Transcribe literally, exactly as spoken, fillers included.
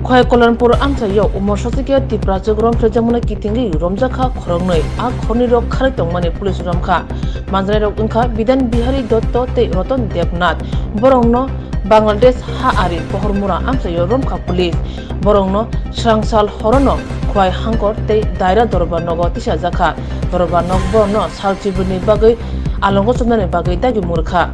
Khwai Kolonpur amchaio umor sochikya Tiprajwk romphrejakmani kitingwi romjakha khoroknwi, a khoroknwirok kharwi tongmani police romkha. Manjanairok wngkha Bidan Bihari Dotto tei Roton Debnath. Borokno Bangladesh ha ari Pohormura amchaio romkha police. Borokno swrangsal horono Khwai Hangkor tei Daira Dorbar nogo tisajakha. Dorbar nok borokno sal chibirni bagwi alongo chopnani bagwi dagi murkha.